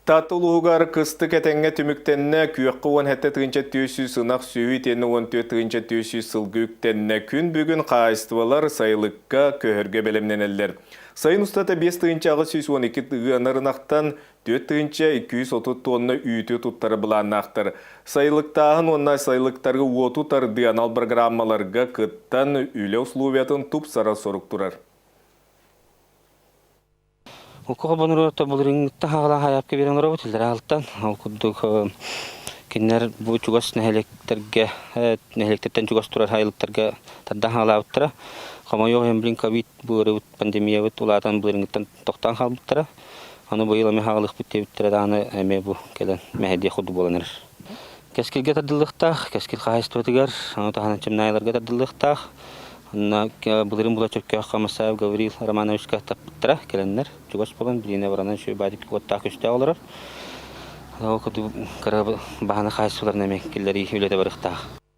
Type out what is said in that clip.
Таатта улууһугар кыстык этэҥҥэ түмүктэннэ, күөххэ 17 400 ынах сүөһү итиэннэ 14 400 сылгы үктэннэ. Күн бүгүн хаһаайыстыбалар сайылыкка көһөргө бэлэмнэнэллэр. Сайын устата 5812 ыанар ынахтан 4230 тонна үүтү туттары былааннаахтар. Сайылыктааһын уонна сайылыктарга уоту тардыы анал программаларга кыттан үлэ условиятын тупсарар сорук турар. Укка холбонуруота былырыыҥҥыттан хаалан хайаапка биэрэн олоробут иллэрээ алтан. Ол курдук кинилэр бу чугас нэһилиэктэргэ нэһилиэктэртэн чугас турар айылыктарга тардан хаалаабыттара. Хомойуох иһин блин ковид бу ыарыыбыт пандемиябыт улаатан былырыыҥҥыттан тохтоон хаалбыттара. Аны быйыл эмиэ хаалыахпыт диэбиттэрэ даҕаны эмиэ бу кэлэн мэһэйдиэх курдук буолан эрэр. Кэскилгэ тардыллыахтаах, кэскил хаһаайыстыбатыгар, ону таһынан Чымнаайыларга тардыллыахтаах. Онно былырыын була Чөркөөх Хамасаев Гаврил Романовичка таппыттара кэлэннэр чугас буолан билиэнэ баранан үчүгэй баадик уоттаах күстээх олорор. Ол курдук кыра баһана хаһаайыстыбаларын эмиэ киллэрии үлэтэ барыахтаах.